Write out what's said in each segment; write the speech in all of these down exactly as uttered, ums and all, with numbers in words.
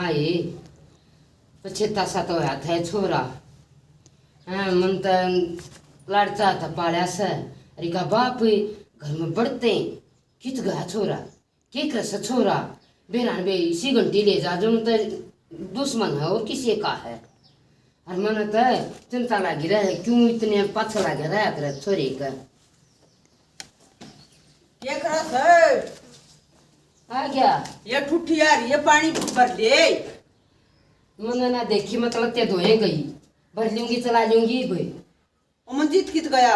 आए, पछेता सा तो होया था छोरा। हाँ, मन तो लाड़ चाह था पाल्या से। अरे का बाप घर में बढ़ते कित गया छोरा, के कर से छोरा, बेरान बे इसी घंटी ले जा जो तो दुश्मन है और किसी का है। और मन तो चिंता लगी रहे, क्यों इतने पाछे लगे रहा करे छोरे का। के करा सर? आ गया। ये ठुठी आ रही है, पानी भर ले। मैंने ना देखी, मतलब ते धोए गई, भर लूंगी, चला लूंगी भाई। ओ मंजीत कित गया?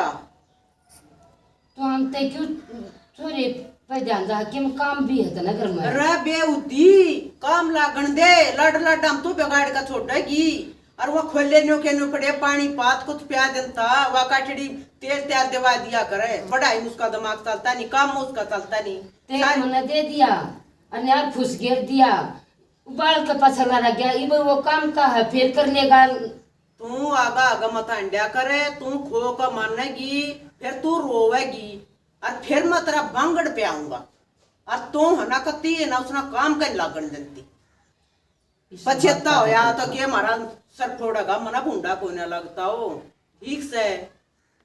तो हम ते क्यों छोरे पे ध्यान जा के काम भी है तो ना घर में। रे बेहुदी, काम लागण दे, लड़ लड़ हम तो बिगाड़ का छोड़ेगी। और वो खोले न्यो के न्यो पड़े, पानी पात कुछ प्या देता, वा काटड़ी तेल त्यार देवा दिया करे। बड़ा ही उसका दिमाग चलता नहीं, काम उसका चलता नहीं। तेल मैंने दे दिया और यार फुस गिर दिया, उबाल के पछला लग गया। इब वो काम का है, फिर कर लेगा। तू आगा आगा मत हंड्या करे, तू खो का मानेगी, फिर तू रोवेगी, और फिर मैं तेरा बांगड़ पे आऊंगा। और तू है ना कती है ना उसना काम कर लागण देती। पछेता होया तो के हमारा सर फोड़ेगा, मना भूंडा कोई ना लगता हो। ठीक से,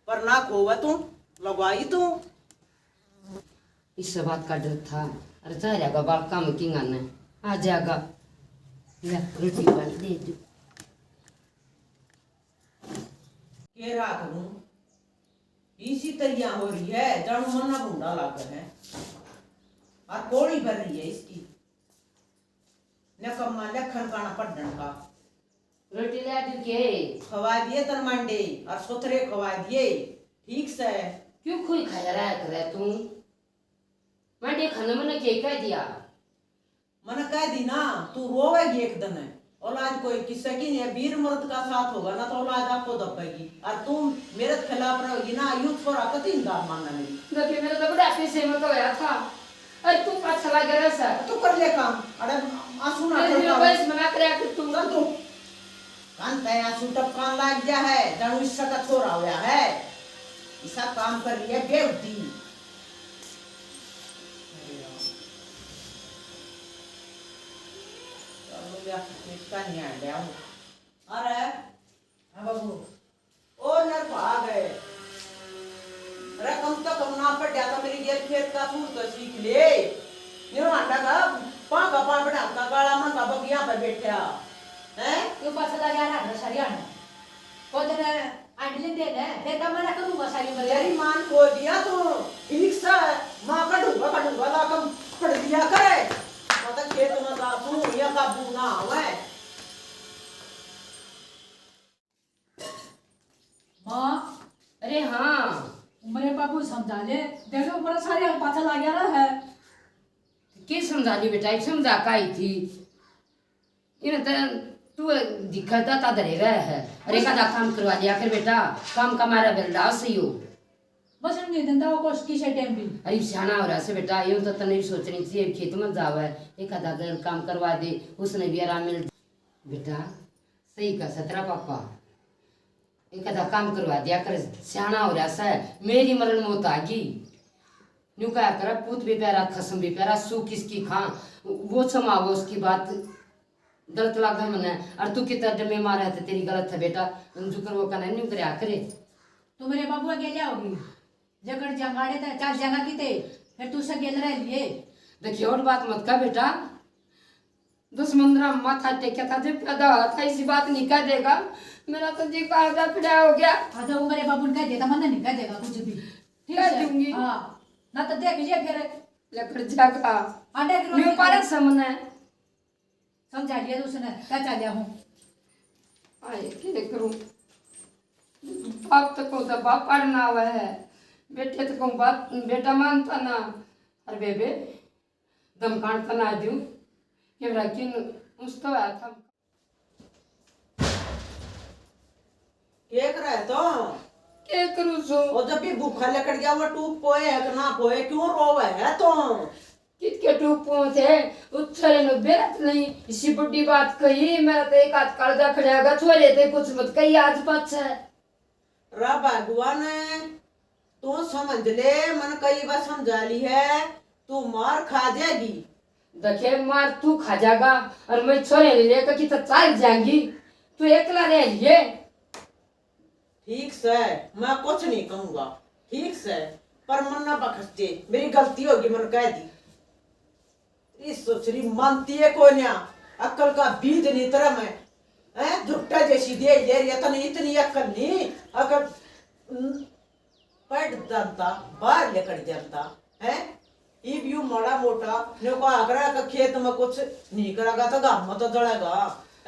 पर ना खोवे तू, लगवाई तू। इस बात का डर था। अरे जा रहेगा बालका में किंगा ने आ जाएगा। ले रोटी पानी दे दो। के रात नू इसी तरिया हो रही है, जानू मना भूंडा लागे है। और कोड़ी भर रही है इसकी। नकम्मा लखन काना पढ़न का। रोटी ले आ के। खवा दिए तन मांडे और सोथरे खवा दिए। ठीक से। क्यों खुई खाया रहा करे तू? मांडे खाने मैंने के कह दिया? मैंने कह दी ना, तू रोवेगी एक दिन। औलाद कोई किस्से की नहीं है, वीर मर्द का साथ होगा ना तो औलाद आपको दबेगी। और तू मेरे खिलाफ रहोगी ना, यूं छोरा कती इंदा मानना मेरी। देखिए मेरे तो बुढ़ापे से मत होया था। अरे तू पाछा लग गया सर। तू कर ले काम। अरे आंसू ना तेरे कर। बस मना करे कि तू ना तू। कान पे आंसू टपकान लाग गया है, जानू इसका छोरा होया है। ऐसा काम कर रही है बेवती। अरे, हाँ बाबू। ओ नर भाग है। अरे कम तो कम ना पढ़या तो मेरी गेल खेत का सूर तो सीख ले। न्यू आंडा का पां का पां बना का गाला मन का बगिया पे बैठा। हैं? यो पाछा लगा रहा है सरिया ने। को दिन आंडले दे ने, फिर का मना करूंगा सारी मर्यादा। तेरी मान को दिया तू, ठीक सा, मां का ढूंगा का ढूंगा ला कम पढ़ लिया करे। पता खेत में का तू या काबू ना आवे। माँ। अरे हाँ। मेरे बाबू समझा ले, देखो मेरा सारे हाथ पाछा ला गया रहा है। के समझा ली बेटा, एक समझा का आई थी। इन त तू दिखा दाता धरे रहा है। अरे एक आधा काम करवा लिया कर बेटा, काम का मारा बेलडा सही हो। बस नहीं धंधा को किसे टाइम भी। अरे सियाना हो रहा से बेटा, यूं तो तने भी सोचनी चाहिए, खेत में जावे, एक आधा गैल काम करवा दे, उसने भी आराम मिल। बेटा, सही कहा सै तेरा पापा, एक आधा काम करवा दिया कर, सियाना हो रहा सै, मेरी मरण मौत आ गई। न्यू कहा कर, पूत भी प्यारा, खसम भी प्यारा, सू किसकी खां, वो क्षमा वो उसकी बात गलत लागे मने। और तू कितना डमे मारे है तो तेरी गलत है बेटा, जुकर वो कहना न्यू करया करे। तू मेरे बाबू के ले आओगी, जकड़ जांगाड़े ते चार जांगा की ते, फिर तू से गेल रह लिए। देखिए और बात मत कह बेटा, दस पंद्रह माथा टेका था, जब पैदा हुआ था, इसी बात नहीं कह देगा। मेरा तो जी कालजा खड़ा हो गया। अच्छा, वो मेरे बाबू ने कह देता, मैंने नहीं कह देगा कुछ भी। ठीक कह है? दूंगी। हाँ, ना तो देख लिए फिर। लकड़ जागा। आटे की रोटी न्यू पारे समने। समझा लिया तो उसने, क्या चाह लिया हूँ? आए, के करूँ? बाप तो कहूँ तो बाप पाड़ना आवा है, बेटे तो कहूँ बाप, बेटा मानता ना। अरे बेबे, धमकाण तो ना दूं, के मेरा किन उस तो आया था। के करे तो? के करूं सो? और जब भी भूखा लकड़ गया, वो टूक पोए है कि ना पोए, क्यों रोवे है तो? कित के टूक पोए थे? उस छोरे ने बेरत नहीं, इसी बड़ी बात कही, मेरा तो एक हाथ कालजा खड़ा होगा, छोरे ते कुछ मत कही आज पाछे। रा भगवान, तू समझ ले, मन कई बार समझा ली है, तू मार खा जाएगी। देखे मार तू खा जागा और मैं छोरे ने लेकर कितना चाल जाएंगी, तू एकला रह लिए। ठीक से, मैं कुछ नहीं कहूंगा। ठीक से, पर मन ना बखस दे, मेरी गलती होगी, मन कह दी। इस सोचरी मानती है कोन्या, अक्ल का बीज नहीं तेरा में। हैं, झुट्टा जैसी दे ले रही है, तने इतनी अक्ल नहीं। अगर पढ़ जानता, बाहर लिकड़ जानता, हैं? इब यू माड़ा मोटा न्यू का आगरा का खेत में कुछ नहीं करेगा तो गाम में तो जलेगा।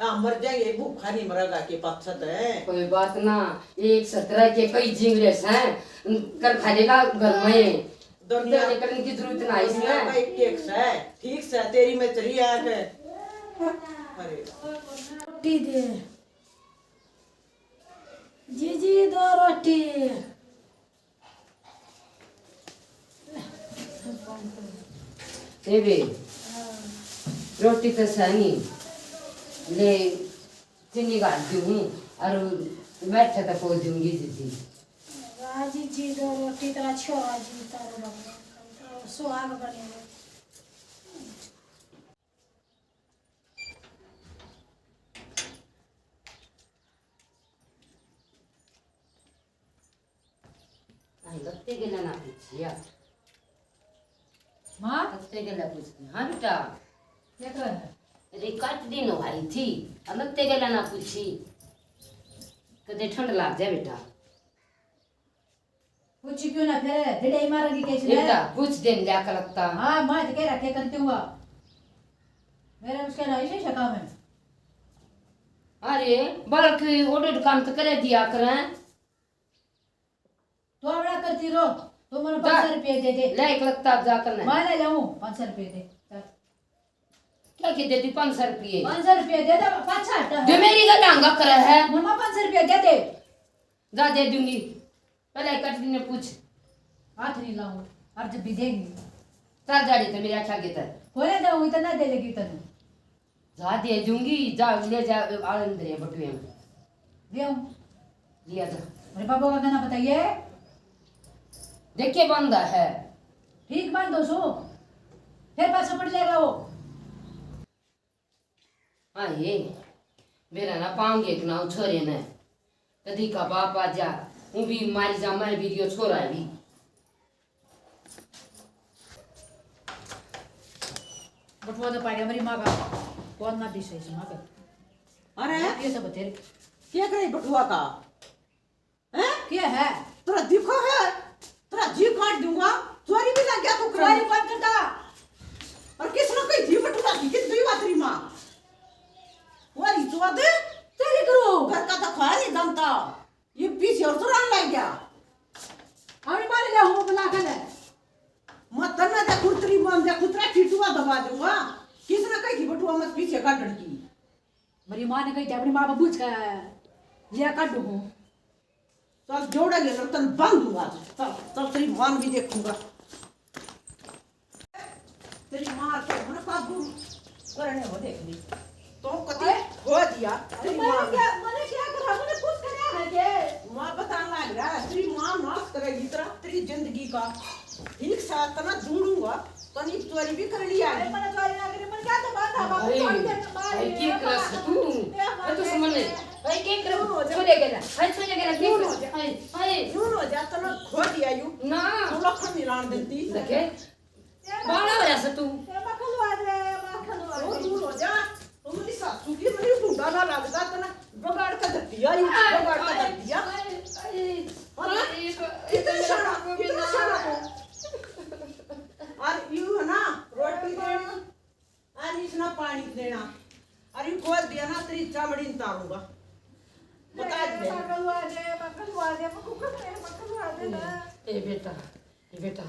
आ, मर जाएंगे, भूखा नहीं मरेगा के पाछे तो है। कोई बात ना, एक सतरा के कई जिंगरे हैं, कर खा लेगा घर में। दुनिया इधर निकलने की जरूरत ना है दुनिया इसमें। का एक एक से, ठीक से, तेरी में चली आके। अरे। रोटी दे। जीजी, दो रोटी। ए बे, रोटी तो सही ले, चीनी घाल दूँ और बैठे तो पोल दूंगी जीजी। हाँ जीजी, दो रोटी तेरा छोरा जी, तारो बाबा, सुहाग बने। आई लत्ते गेला ना पूछी यार। माँ? लत्ते गेला पूछती। हाँ बेटा। क्या कर रहा है? अरे, कट दिन हो आई थी, और लत्ते गेला ना पूछी। कदे ठंड लाग जाए बेटा। पूछी क्यों ना फिर, ढिलाई मारेगी कैसे? बेटा, पूछ दे लिया कर लगता। हाँ, मैं तो कह रखे करती हूँ। मेरे उसके ना इसे शका में। अरे, बालक order काम तो करे दिया करें। तो आवड़ा करती रो, तो मने जा। पाँच सौ रुपये दे दे। ले एक लगता जा करना। मैं ले लाऊं, पाँच सौ रुपये दे। चल। क्या की दे दी पाँच सौ रुपये? पाँच सौ रुपये दे दे, पाछा हट। जो मेरी गल हंगा करे है। मम्मा पाँच सौ रुपये दे दे। जा दे दूंगी। पहले कट ने पूछ। हाथ नहीं लाऊं, और जब भी देंगी। चल जा रही तो मेरी आँख आगे तक। कोई ना जाऊँ, इतना दे लेगी तने। जा दे दूंगी, जा ले जा, आनंद रे बटुए में। ले आऊं। लिया जा। अरे बाबू का गाना बताइए। देखे बांधा है। ठीक बांधो सो। फिर पाछा पड़ जाएगा वो। हाँ ये, मेरा ना पाऊंगे एक ना छोरे ने। कदी का बाप आ जा, वो भी मारी जा, मैं भी दियो छोरा है भी। बटुआ तो पाड़िया मेरी माँ का, कौन ना दिशा इस माँ का। अरे? ये तो बतेरे। क्या करे बटुआ का? हैं? क्या है? तेरा दिखो है, तेरा जी काट दूंगा। चोरी भी लग गया तू करने। चोरी कौन करता? और किसने कही थी बटुआ की? किस गई बात तेरी माँ? वो रिचवा दे। चोरी करो। घर का तो खाया नहीं जानता। ये पीछे और चुरान लग गया। हमने मारे ले हूँ बुला के ले। मत तन्ना जा कुर्तरी मान जा कुतरा ठिठुआ दबा दूंगा। किसने कही थी बटुआ मत पीछे काटन की? मेरी माँ ने कही थी अपनी माँ बाबू का लिया काटू हूँ। चल जोड़ा ले तन बांध दूंगा आज। चल, चल तेरी माँ भी देखूंगा। तेरी माँ तो मन काबू करने हो देख ली। तो कति अरे, हो दिया अरे तेरी मैंने माँ ने। क्या, मैंने क्या करा? मैंने कुछ करा है के? माँ बताने लग रहा है, तेरी माँ नाश करेगी तेरा, तेरी जिंदगी का। ठीक साथ तना जोड़ूंगा, तनी चोरी भी कर लिया अरे है। मैंने चोरी ना करी, मैंने क्या तो बात है, बाबू अरे, छोड़ दे, तो मार अरे, दिया, क्या करा बाबू। सतू? ए, अरे, तो मार सुमन ने, दिया। अरे, क्या करा? क्यों हो जा? छोड़े गेला, अरे, छोड़े गेला, क्यों क्यों हो जा? अरे, अरे। क्यों हो जा? तना खो दिया यू। ना। तू लखन नहीं लान देती। देखे? बाला हो जा सतू। ए, मखलवा दे, मखलवा दे। ओ, दूर हो जा। ओ, मेरी सासू की, मेरी मुंडा ना लगदा, तना बगाड़ के धर दिया, यू आय, बगाड़ के आय, धर दिया। आय, आय। हाँ? आय, कितने सारा, कितने सारा को। और यू है ना, रोटी देनी, और इसने पानी देना, और यू खोद दिया ना, तेरी चमड़ी उतारूंगा। बता दे। मखलवा दे, मखलवा दे, मखलवा दे ना। ए बेटा, ए बेटा,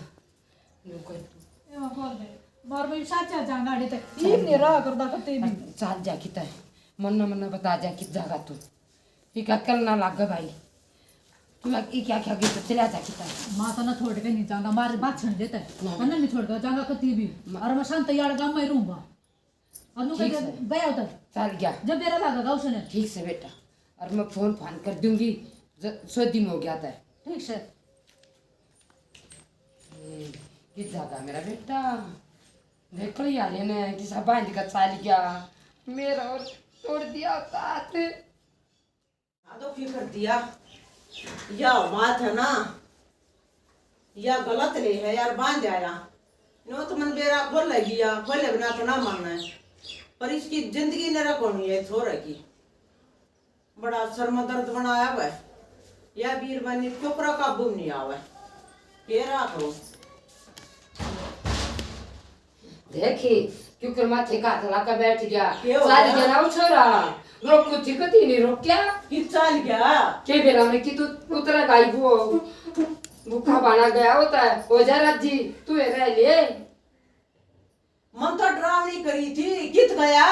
न्यू कर। ए, बोल दे। बार बार साचा जाना अड़ी तक। ठीक नहीं रहा करदा कते भी। चाल जा किता है। मन्ना मन्ना बता जा कित जागा तू। ये क्या करना लाग भाई। तू ये क्या क्या गिर चला जा किता है। माँ तो ना छोड़ के नहीं जाऊंगा, मारे बात छन देता है। ना। मन्ना नहीं छोड़ के जाऊंगा कते भी। माँ। और मैं शांत यार गांव में रहूंगा। अनु ठीक कहते से। गया उधर। चल गया। जब बेरा लागेगा उसने। ठीक से बेटा। और मैं फोन फान कर दूंगी। ज-, सोदी में हो गया था। ठीक से। ए, किस जाता मेरा बेटा? देख लो यार, इन्हें किसा बांध का चाल गया, मेरा और तोड़ दिया साथ। आ तो फिर कर दिया, या बात है ना, या गलत ले है यार, बांध आया। नो तो मन बेरा खोल गया, खोले बिना तो ना मानना है, पर इसकी जिंदगी न रखनी है छोरे की। बड़ा सर में दर्द बनाया हुआ है। या बीरबानी क्यों करा काबू में नहीं आवे। के रहा करो। देखी, क्यों कर माथे का हाथ लाकर बैठ गया। के हो चाल गया? गया ना वो छोरा। रोक कुछ कती नहीं रोक क्या? कि चाल गया? के बेरा में कि तू उतरा गायब हो। भूखा बाना गया होता है। हो जा राजी, तू ये रह ले। मन तो डरावनी करी थी, कित गया?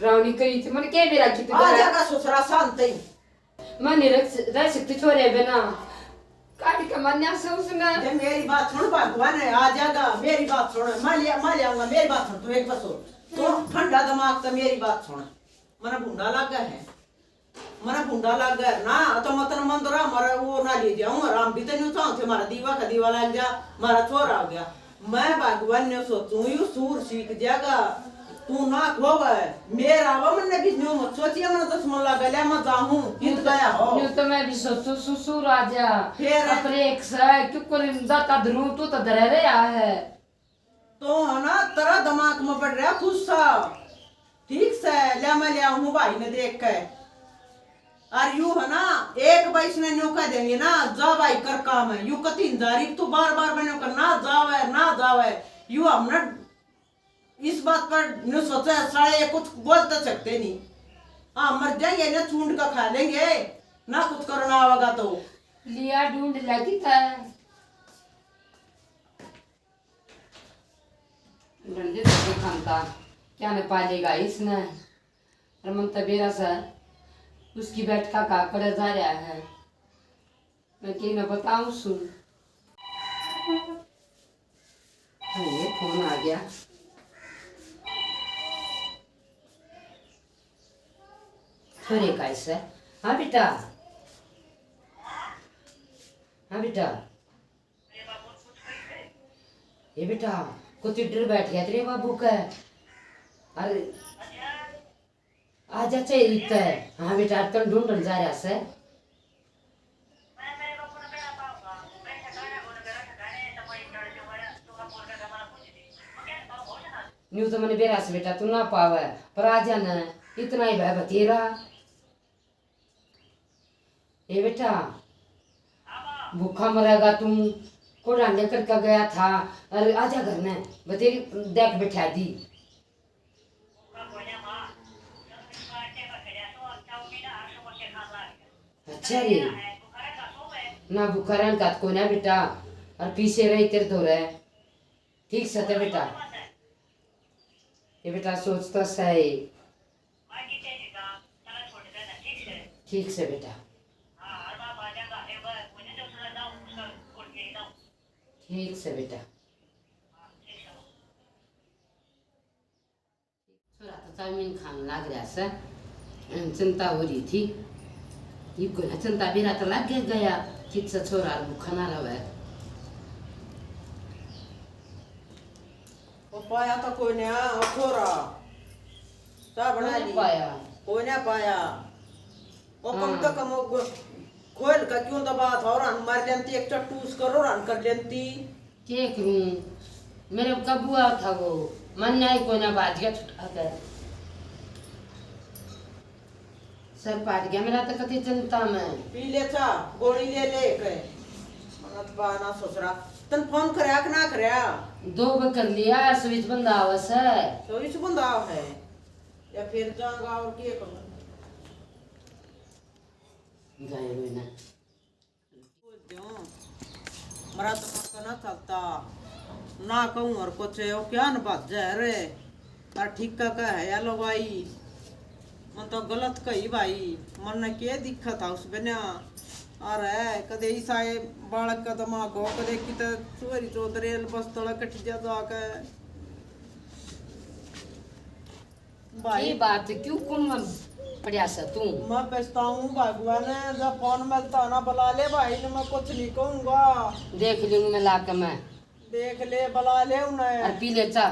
डरावनी करी थी, मन के बेरा कित आ गया? जागा ससुरा शांत ही। मैं नहीं रह, रह सकती छोरे बिना। काट के मरना से उसने। ये मेरी बात सुन भगवान है, आ जागा, मेरी बात सुन, मैं ले, मैं ले आऊंगा, मेरी बात सुन, तू एक बस हो। तो ठंडा दिमाग तो मेरी बात सुन, मने भूंडा लगा है, मने भूंडा लगा है ना, तो मतन मंदरा मरे वो ना ले जाऊं, आराम भी तो नहीं चाहूं थे, मारा दीवा का दीवा लग जा, मारा छोरा हो गया। मैं भगवान ने सोचूं, यू सूर सीख जागा, तू ना खोवे। मेरा आवा, मन्ने भी न्यू मत सोचिए, मन्ने दुश्मन लगा लिया, मैं जाऊं, कित गया हो। न्यू तो मैं भी सोचूं, ससुर आ जा। फिर? अपने एक से, क्यों कर दाता धरू, तू तो धरे रहा है। तो है ना, तेरा दिमाग में बढ़ रहा गुस्सा। ठीक से, ले मैं ले आऊं भाई ने देख के। और यू है ना, एक बार इसने न्यू कह देंगे ना, जा भाई कर काम है, यू कती जा रही, तू बार बार बने कर ना जावे, ना जावे। यू हमने इस बात पर न्यू सोचा है, साले ये कुछ बोल तो सकते नहीं। हाँ, मर जाएंगे ना, चूंड का खा लेंगे ना, कुछ करना आवेगा तो। लिया ढूंढ लगी था। डंडे से खानता क्या न पालेगा इसने। और मन तो बेरा सा उसकी बैठका का कड़ा जा रहा है। मैं के न बताऊं सु। हाँ, ये फोन आ गया। छोरे का ऐसा। हाँ बेटा। हाँ बेटा। ए बेटा, कुछ डर बैठ गया तेरे बाबू का। अरे, आ जा चाहिए इतना। हाँ बेटा, तन ढूंढन जा रहा से। न्यू तो मैंने बेरा से बेटा तू ना पावे, पर आ जाना, इतना ही भय बतेरा। ए बेटा, भूखा मरेगा तू, कोड़ा लेकर के गया था, अरे आजा घर में, बतेरी देख बैठा दी। अच्छा रे, ना भूखा रहन का कोई ना बेटा, और पीछे रही तेरे धोरे। ठीक से ते बेटा, ये बेटा सोच तो सही। ठीक से बेटा। ठीक से बेटा। छोरा तो चाउमीन खान लाग रहा से, चिंता हो रही थी। इब कोई ना चिंता, बेरा तो लाग गया, ठीक से छोरा भूखा ना रहे। वो पाया तो कोई ने, आ, छोरा। चाय बना कोई ली। पाया। कोई ने पाया। वो कम हाँ। तो कम वो गो-, खोल का क्यों दबा था, और हन मार लेती, एक चट्टूस करो, और हन कर लेती। के करूं? मेरे का बुआ था वो, मन नहीं कोई ना बाज गया छुटा कर। सर पाट गया मेरा तो कति चिंता में। पी ले चा, गोली ले ले एक। मनत बाना ससुरा। तन फोन करया कि ना करया? दो बार कर लिया, स्विच बंद आवे से। स्विच बंद आवे है। या फिर जाऊंगा और के करूं? जाए ना। मरा तो पता ना चलता, ना कहूँ और कुछ, वो क्या न बाजे रे। और ठीक का कह है या लो भाई, मन तो गलत कही भाई, मन ने के दिखा था उस बिना। और है कदे ईसाए बालक का दिमाग हो, कदे किते चोरी चौधरी बस तला कट जा जाके। भाई। की बात क्यों कुन में पड़या से तू? मैं पछताऊं भगवान, जब फोन मिलता ना बुला ले भाई ने, मैं कुछ नहीं कहूंगा। देख लूंगी मैं लाके मैं। देख ले, बुला ले उन्हें। और पी ले चा।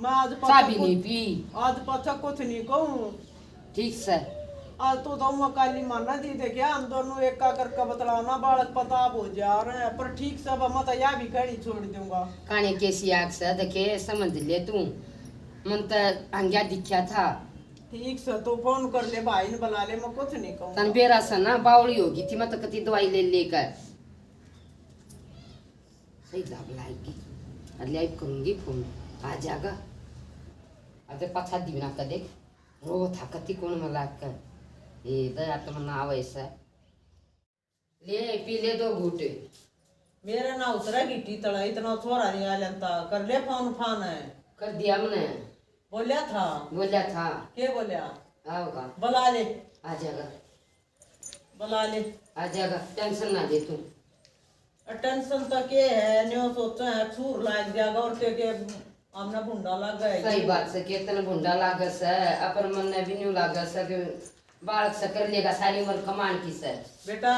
मैं आज चाय पाछा भी कुछ, नहीं पी। आज पाछा कुछ नहीं कहूँ। ठीक से। आज तो दऊंगा काली माना दी थे क्या, हम दोनों एक का करके बतलाओ ना, बालक पता हो जा रहे हैं, पर ठीक से अब मैं तो या भी कहनी छोड़ दूंगा। काने कैसी आग से देखे, समझ ले तू, मन तो आंग्या दिखा था। ठीक से, तो फोन कर ले भाई ने, बुला ले, मैं कुछ नहीं कहूँ। तन बेरा से ना बावली होगी थी, मैं तो कती दवाई ले लेकर सही दाब लाएगी। अरे लाइव करूंगी फोन, आ जाएगा। अरे पाछा दीवना का देख, रो था कती कौन में लाग कर। ए दया तमन्ना आवे से। ले पी ले दो घूट। मेरे ना उतरा गिट्टी तला, इतना छोरा नहीं आ लेता। कर ले फोन फान है। कर दिया हमने। बोलिया था। बोलिया था। के बोलिया? आओगा। बुला ले। आ जाएगा। बुला ले। आ जाएगा, टेंशन ना ले तू। टेंशन तो के है, न्यो सोचा है, सूर लाग जाएगा और के के हमने भुंडा लाग गया। सही बात से, केतन भुंडा लागे से, अपन मन ने भी न्यू लागे से कि बालक से कर लेगा सारी उम्र कमान की से। बेटा।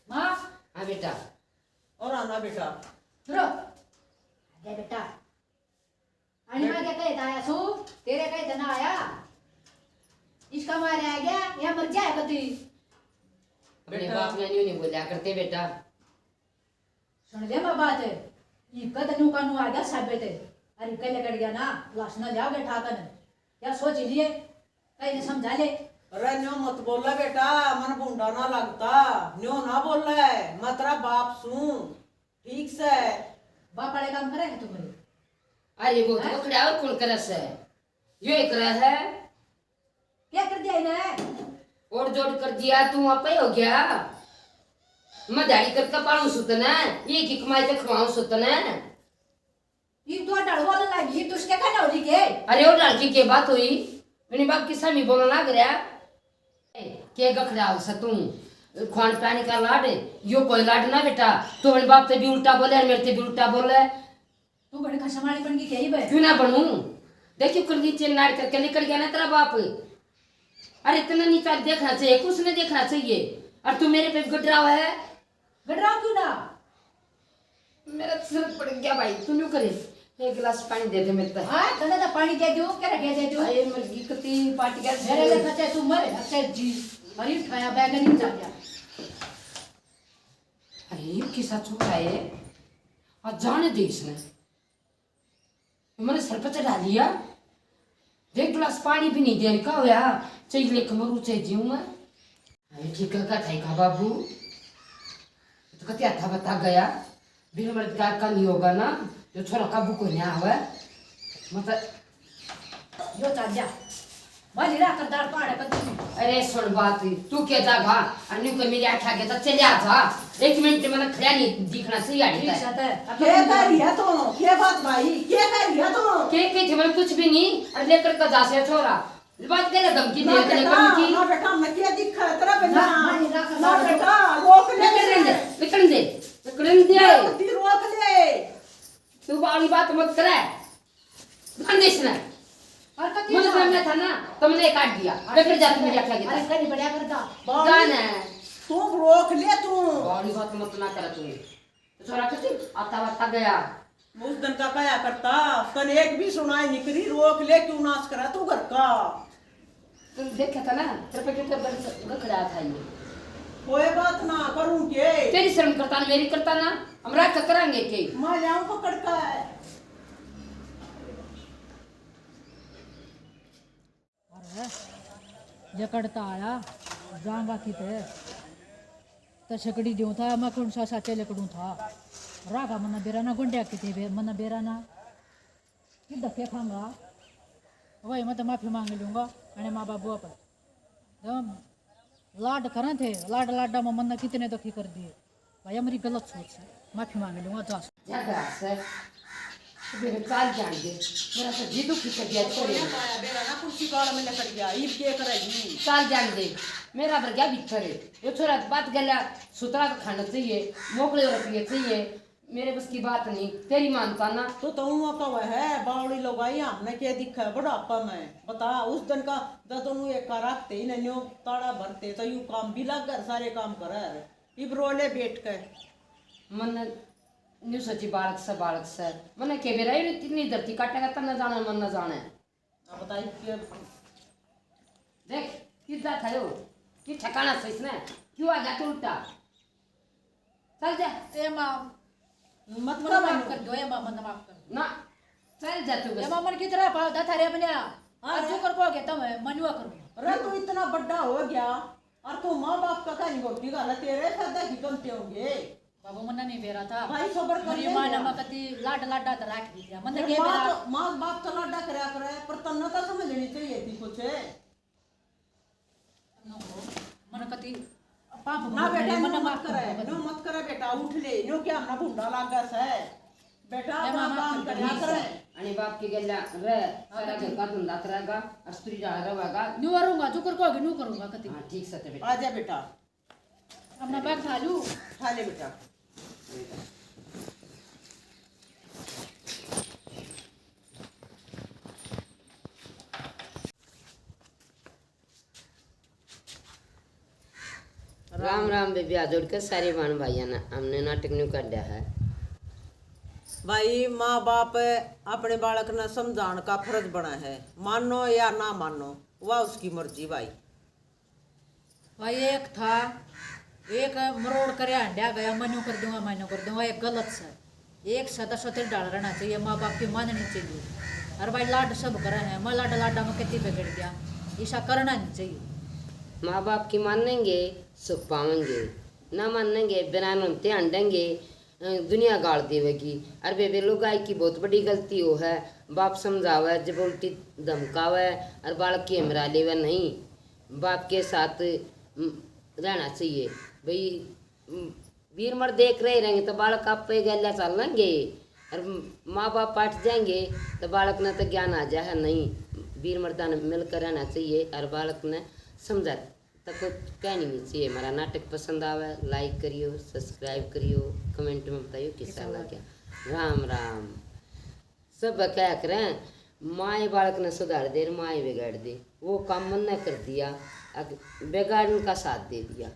माँ। हाँ बेटा। और आना बेटा। रो। आ गया बेटा। अरे मैं क्या कहता आया सू, तेरे कहे तना आया, इसका मारे आ गया या मर जाए कती। अपने बेटा। बाप ने न्यू नहीं बोला करते बेटा। सुन ले मैं बात, इब का तन्नू कानू आ गया साबे ते, अरे कह ले कट गया ना, लाश ना लिया बैठा कन, क्या सोच लिए, कहीं ने समझा ले। अरे न्यो मत बोला बेटा, मन भूंडा ना लगता, न्यो ना बोला है, मैं तेरा बाप सूं। ठीक से। बाप वाले काम करे है तू मेरे। अरे वो तो हैं? खड़ा और कौन करे से? यो ही करे है। क्या कर दिया इन्हें? और जोड़ कर दिया, तू वहाँ पे हो गया। मैं दाढ़ी करके पालू सुतने, ये की कमाई ते खवाऊं सुतने। ये तो ढाल वाला लगी, तू उसके कहना हो रही के? अरे वो ढाल की के बात हुई? मेरे बाप की सामी बोलना लग रहा। के गखड़ा हो सा तू? खान पान का लाड, यो कोई लाड ना बेटा। तू अपने बाप ते भी उल्टा बोले और मेरे ते भी उल्टा बोले। तू बड़े खसम वाली बन गई क्या ही बे? क्यों ना बनूं? देखियो कर नीचे नाड़ करके निकल गया ना तेरा बाप। अरे इतना नीचा देखना चाहिए, कुछ नहीं देखना चाहिए। और तू मेरे पे गडराव है। गडराव क्यों ना? मेरा सिर पड़ गया भाई, तू न्यू करे। एक गिलास पानी दे दे मेरे पे। हाँ, तने तो पानी दे दो, क्या रखे दे दो? अरे मुर्गी कती पार्टी का मेरे लिए सच्चे तू मरे, अच्छे जी। अरे उठाया बैग नहीं जा गया। अरे ये किसा छोरा है? आज जाने दे इसने। मैंने सर पे चढ़ा लिया। एक गिलास पानी भी नहीं देने का होया, चाहे लेके मरूं, चाहे जीऊं मैं। अरे ठीक है, का था का बाबू? तो कत्या था बता गया। बिन मर्द का, का नहीं होगा ना, जो छोरा काबू को नहीं आवे। मतलब यो चाल जा। माली रा करदार पहाड़ पर तू। अरे सुन बात, तू के जागा? अन्यू के मेरी आँख आगे तो चले आ जा। एक मिनट मैंने खड़ा नहीं दिखना सही आड़ी ठीक तक। है, तै। के कह रही है तू? के बात भाई? के कह रही है तू? के, के थे मैंने कुछ भी नहीं। अरे लेकर का जा से छोरा। बात करे धमकी दे ना दे बेटा, धमकी। ना बेटा, मैं क्या दिखा है तेरा बेटा? ना, माली रा करदार ना बेटा, रोक ले निकल दे, इसे। निकल दे, निकल दे। ना बुद्धि रोक ले। तू बाली बात मत करे। कान दे इसने। और कति मुझे ना? सामने था ना, तो मैंने काट दिया। अरे बेकर जाती मेरी आँखें अरे आगे। कहीं बढ़िया करता। बावली, जान है। तू रोक ले तू। बावली बात मत ना कर तू। तो छोरा कति आता वाता गया। उस दिन का कया करता, तन एक भी सुनाई नहीं करी, रोक ले क्यों नाश करा तू घर का। तू देखे था ना, तेरे पे कितना बड़ा गखड़ा था ये। कोई बात ना, करूँ के? तेरी शर्म करता ना, मेरी करता ना, हम राख के करांगे के? मैं जाऊँ पकड़ का। अरे, जकड़ता आया, जाऊंगा किते? तो छकड़ी दियो था, मैं कौन सा साचे लकड़ू था? राखा मन्ना बेरा ना, गुंडिया किते बे-, मन्ना बेरा ना। कि धक्के खाऊंगा? वही मैं तो माफी मांग लूंगा, अने माँ बाबू पर। जब लाड करें थे, लाड लाडा में मन्ना कितने दुखी कर दिए। भाई, मेरी गलत सोच है, माफी मांग लूंगा, जा। जा घर से, मेरे चाल जान दे, मेरा तो जी दुखी कर दिया छोरे ने। पाया बेरा ना कुर्सी गाल में लकड़ गया, ईब के करेगी? चाल जान दे, मेरा भर गया भीतर है। वो छोरा बात गला सुतरा तो खाना चाहिए, मोकले और पिए चाहिए। मेरे बस की बात नहीं, तेरी मानता ना। तो तू कहवे है, बावड़ी लुगाई हमने के दिखे बुढ़ापा में? बता, उस दिन का जब तू एक का रखते ही न्यो ताड़ा भरते, तो यू काम भी लग कर सारे काम करे। इब रो ले बैठ के। मन न्यू सोची, बालक से, बालक से। मन्ने के बेरा, ये इतनी धरती काटेगा, तब न जाने, मन न जाने। अब बताई के देख, किदा था यो? कि ठिकाना से इसने? क्यों आ गया तू उल्टा? चल जा। ए माँ, मत मन्ने करो माफ मैनू। कर दो, ए माँ, मन्ने माफ कर दो। ना, चल जा तू ए बस। माँ, मन की तरह पाल दा थारे अपने। हाँ। आज जो कर को गया तब मैं मनुआ करूँ। अरे तू इतना बड़ा हो गया और तू माँ बाप का कहीं गोटी घाला, तेरे पैदा की बनते होंगे। बाबू मन्ना नहीं बेरा था। भाई सबर कर मेरी ले माँ ने यार। मैं कती लाड लाडा तो राख दी थी। मन्ने फिर के माँ बेरा तो, माँ बाप तो लाडा करया करे, पर तन्ने तो समझनी चाहिए थी कुछ। मन कती पाप ना भोग बेटा, ले, नो मन्ने मत माफ कर करे, दो। नो मत करे बेटा, उठ ले, नो क्या हमना भूंडा लागा से। बेटा ए अपना माँ, काम माफ कर करया दो। करे। अने बाप की गल्ला रह, हाँ, सारा कती। घर का धंधा करेगा, अस्त्री जा रहेगा। न्यू करूंगा, जो कर को भी न्यू करूंगा कती। हाँ, ठीक से ते बेटा। आ जा बेटा। अपना बैग खा लूं। खा ले बेटा। राम राम बेबी, हाथ जोड़ के सारे बहन भाइयां ने, हमने नाटक न्यू काढ़ा है। भाई, माँ बाप अपने बालक ने समझाण का फर्ज बना है, मानो या ना मानो, वह उसकी मर्जी भाई। भाई, एक था, एक मरोड़ करे हंड्या गया, मन्यो कर दूंगा, मन्यो कर दूंगा, एक गलत से। एक सदा सतर डाल रहना चाहिए, माँ बाप की माननी चाहिए। और भाई, लाड सब करे हैं, मैं लाडा लाडा में कितनी बिगड़ गया, ऐसा करना नहीं चाहिए। माँ बाप की मानेंगे, सुख पावेंगे, ना मानेंगे, बिना नमते हंडेंगे, अ, दुनिया गाल देवेगी। और बेबे, लुगाई की बहुत बड़ी गलती हो है, बाप समझावे, जब उल्टी धमकावे और बालक की हमरा लेवे नहीं। बाप के साथ, उम, रहना चाहिए भाई। उम, वीर मर देख रहे रहेंगे तो बालक आप पे गैल्या चल लेंगे और माँ बाप पाट जाएंगे तो बालक ने तो ज्ञान आ जाए है नहीं। वीर मर्दा ने मिलकर रहना चाहिए और बालक ने समझा तक कहनी नहीं चाहिए। हमारा नाटक पसंद आवे, लाइक करियो, सब्सक्राइब करियो, कमेंट में बताइयो किसा लग्या। राम राम। सब क्या करें, माए बालक ने सुधार दे, माए बिगाड़ दे। वो काम मन्ने कर दिया, अग-, बिगाड़न का साथ दे दिया।